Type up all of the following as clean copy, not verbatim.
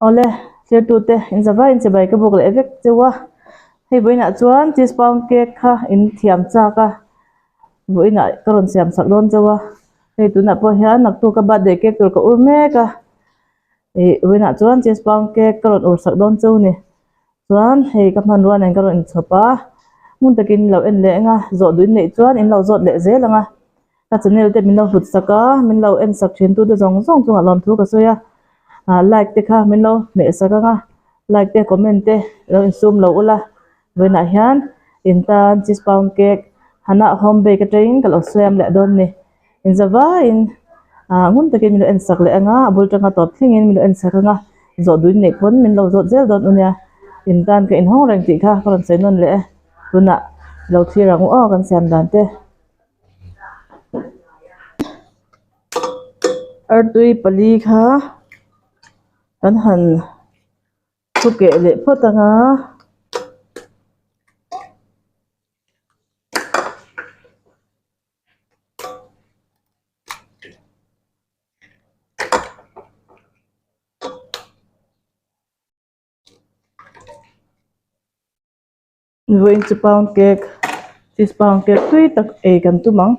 Awle, thirtute in zavai in chibai ka buk leh vek cheu a, hei vawiinah chuan cheese pound cake kha in thiam chak a, vawiinah ka rawn siam chak dawn cheu a, hei tunah pawh hian naktuk a birthday cake tur ka ur mek a, ih vawiinah chuan cheese pound cake ka rawn ur sak dawn cheu a ni, chuan hei ka hmanrua nen ka rawn inchhawp a, hmun takin lo en leh ang a, zawh duh in neih chuan in lo zawt leh zel ang a. Ka channel te min lo hlut sak a, min lo en sak thin tute zawng zawng chungah lawmthu ka sawi a, ah like te kha min lo hmeh sak ang a, like te comment te lo insum lo ula, vawiinah hian in tan cheese pound cake Hannah home bake atangin ka lo siam leh dawn a ni, inzavaiin ah ngun takin min lo en sak leh ang a, a bul tanga tawp thlengin min lo en sak ang a, zawh duin neih pawn min lo zawt zel dawn u nia, in tan ka inhawng reng tih kha ka rawn sawi nawn leh e, tunah lo thlir ang u aw kan siam dan te. Artui pali kha kan han thu keh leh phawt ang a. Vawiin chu pound cake cheese pound cake tui tak ei kan tum ang.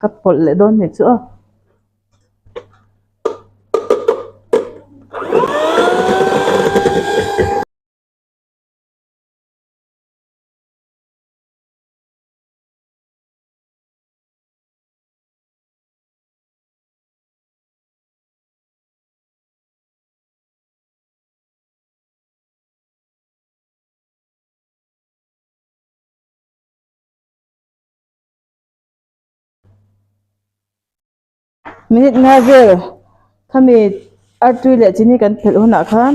Ka pawlh leh dawn nih chu aw. Minute nga vel khami artui leh chini kan phelh hunah khan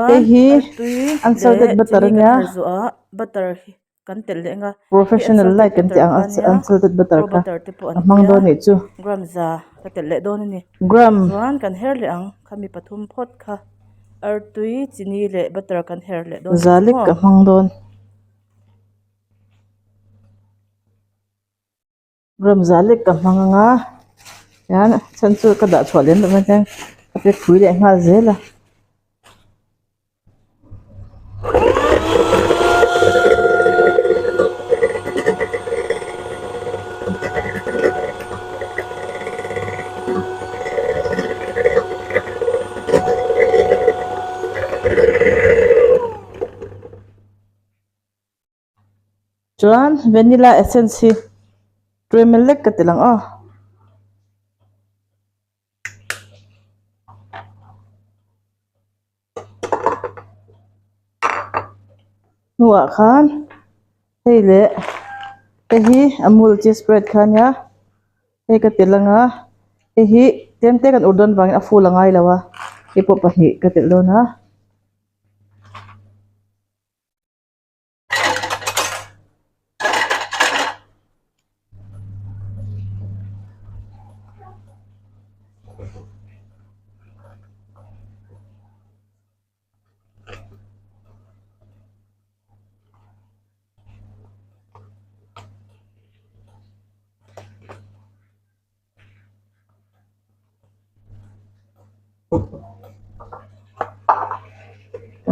hei hi unsalted butter a nia professional light kan tih ang unsalted butter kha a hmang dawn anih chu gram zalik a hmang dawn. Gram zalik ka hmang ang a hian chhan chu ka dah chhuah lem loh mai hian ka pack phui leh nghal zel a. Chuan vanilla essence hi tui lek ka ti lang aw. Hnuah khan hei leh hei hi amul cheese spread kha a nia hei ka telh ang a hei hi tlem te kan ur dawn vangin a full a ngai lo a hei pawh pahnih ka telh dawn a.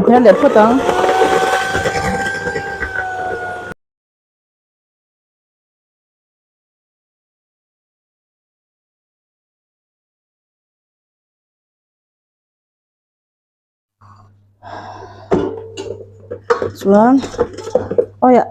Hmel leh phawt ang. Chuan awiah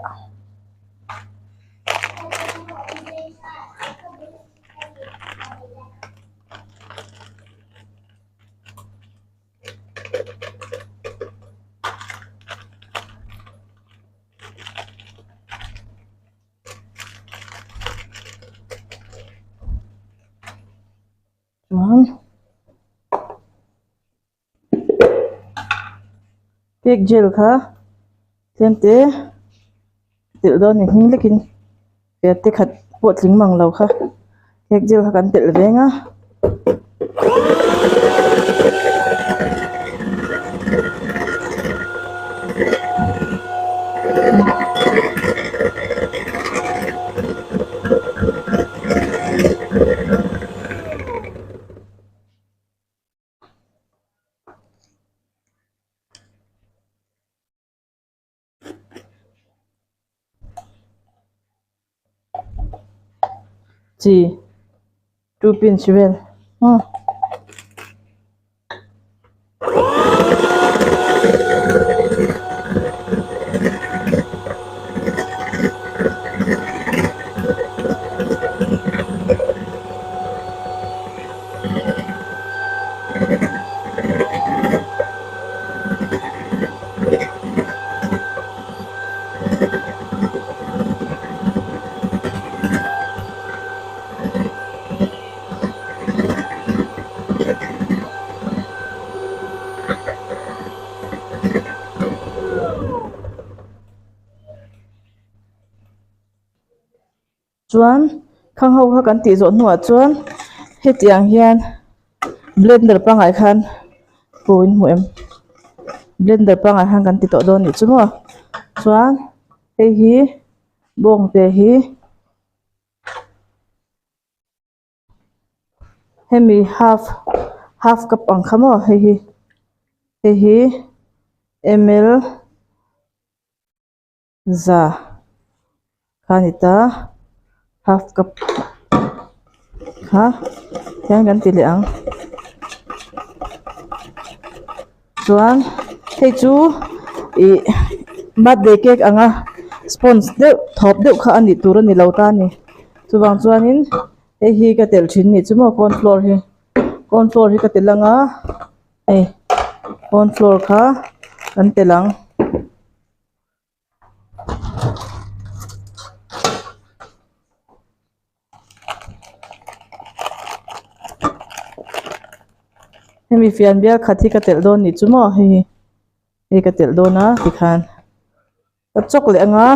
chuan. Cake gel kha tlem te telh dawn a ni hming lekin fian te khat pawh tling mang lo kha cake gel kha kan telh veng a. Chi two pinch vel maw. Chuan khang ho kha kan tih zawh hnuah chuan hetiang hian blender pangngai khan pawh in hmu em blender pangngai khan kan ti tawh dawn anih chu maw chuan hei hi bawng te hi hemi half half cup ang kha maw hei hi hei hi ml. Za kha a ni ta half cup kha hian kan ti leh ang chuan hei chu ih birthday cake anga sponge deuh thawp deuh kha a nih tur a ni lo ta a ni chuvang chuanin hei hi ka telh thin nih chu maw corn flour hi corn flour hi ka telh anga hei corn flour kha kan telh ang. Hemi fian bial khat hi ka telh dawn nih chu maw hei hi hei ka telh dawn a tikhan ka chawk leh ang a.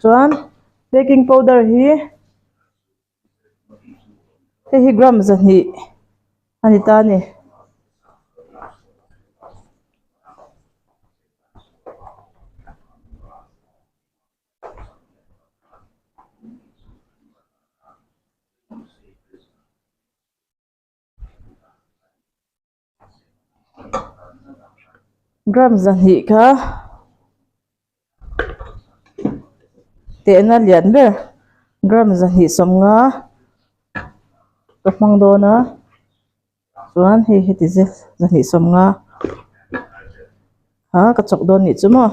Chuan baking powder hi. Hei hi gram zahnih a ni ta a ni. Gram zahnih kha tehna lian ber gram zahnih sawmnga ka hmang dawn a chuan hei heti zet zahnih sawmnga kha ka chawk dawn anih chu maw.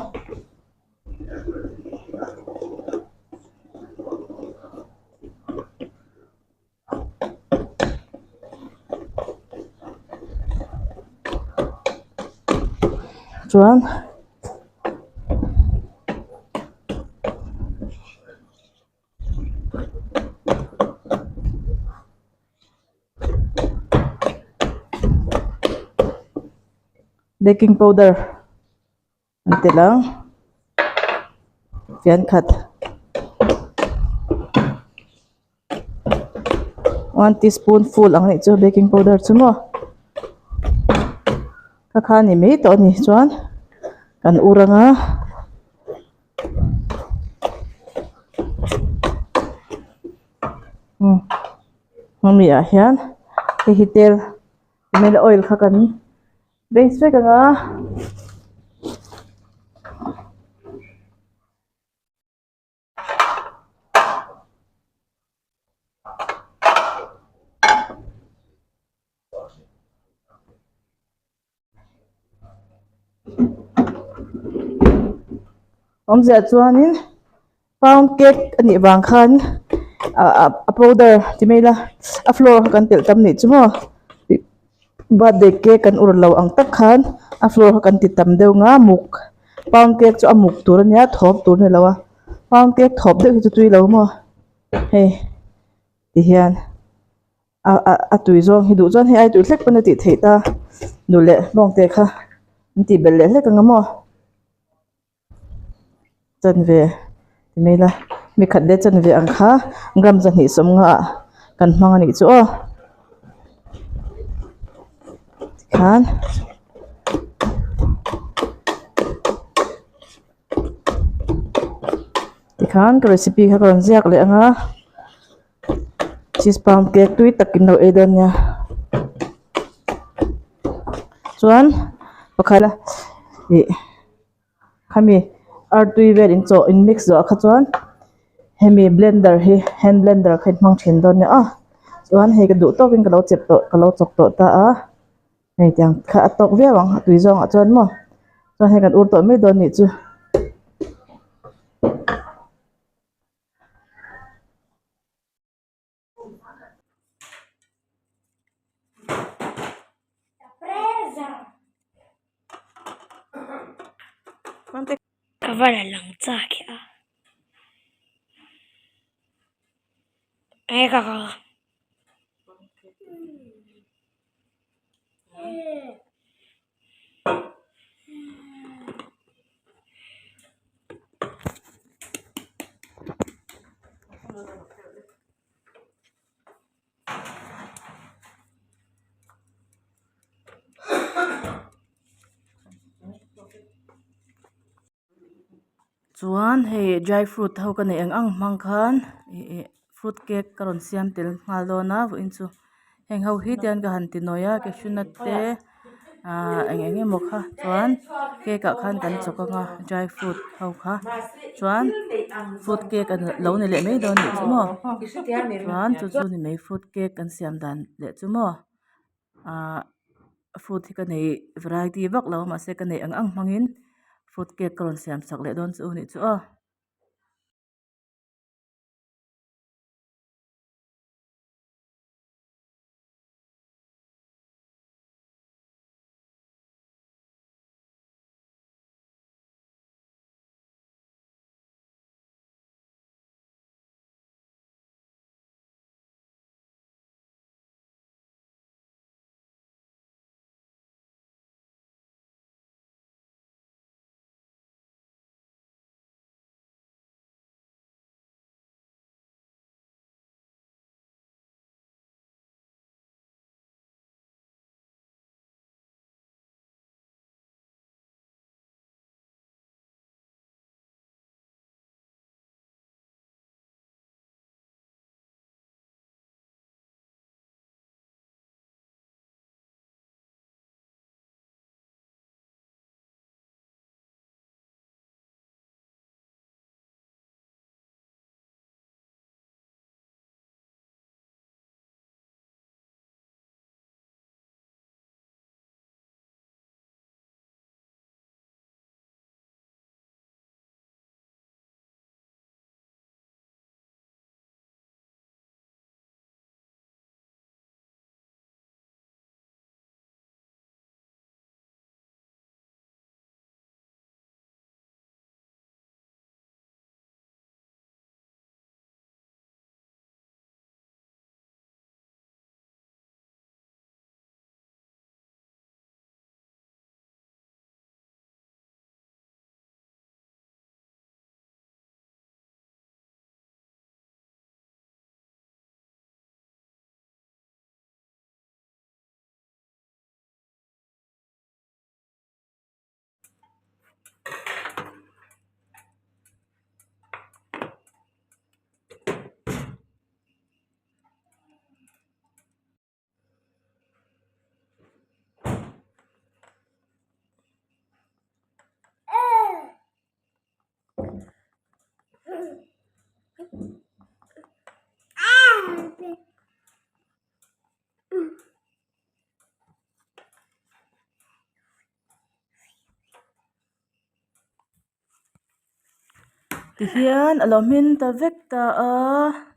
Chuan baking powder an telh ang fian khat one teaspoon full ang nih chu baking powder chu maw kha kha a ni mai tawh a ni chuan kan ur anga. Hemi ah hian hei hi tel oil kha kan. Base vek ang a. Awmzia chuanin pound cake a nih vang khan a powder ti mai ila a flour kha kan telh tam nih chu maw birthday cake kan ur lo ang tak khan a flour kha kan ti tam deuh nga muk pound cake chu a muk tur a nia thawp tur a ni lo a pound cake thawp deuh hi chu tui lo maw hei ti hian. A a a tui zawng hi duh chuan hei ai tui hlek pawn a tih theih ta duh leh bawng te kha an tih belh leh hlek ang a maw chanve ti mai ila mi khat leh chanve ang kha gram zahnih sawmnga ah kan hmang a nih chu aw tikhan. Tikhan ka recipe kha ka rawn ziak leh ang a. Cheese pound cake tui tak in lo ei dawn nia chuan pakhat a ih khami artui vel in chawh in mix zawh ah kha chuan hemi blender hi hand blender kha in hmang thin dawn nia aw chuan hei ka duh tawkin ka lo chep tawh ka lo chawk tawh ta a hei tiang kha a tawk viau ang a tui zawng ah chuan maw chuan hei kan ur tawh mai dawn nih chu. Ka va la lang chak e a. Eng ka ka. Chuan hei dry fruit ho ka neih ang ang hmang khan ih ih fruit cake ka rawn siam tel nghal dawn a vawiin chu heng ho hi tian ka han ti nawi a cashew nut te ahh eng eng emaw kha chuan cake ah khan kan chawk ang a dry fruit ho kha chuan fruit cake a lo ni leh mai dawn anih chu maw chuan chu chu ni mai fruit cake kan siam dan leh chu maw ahh fruit hi ka nei variety vak lo a mahse ka neih ang ang hmangin fruit cake ka rawn siam sak leh dawn chu anih chu aw. Tihian a lo hmin ta vek ta a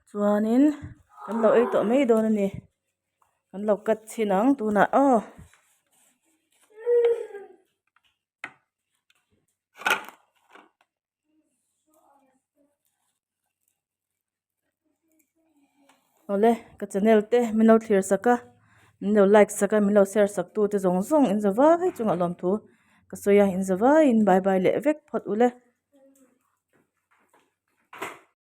chuanin kan lo ei tawh mai dawn a ni kan lo cut chhin ang tunah aw. Awle ka channel te min lo thlir sak a min lo like sak a min lo share sak tu te zawng zawng in za vai chungah lawmthu ka sawi a in za vaiin bye bye leh vek phawt ule.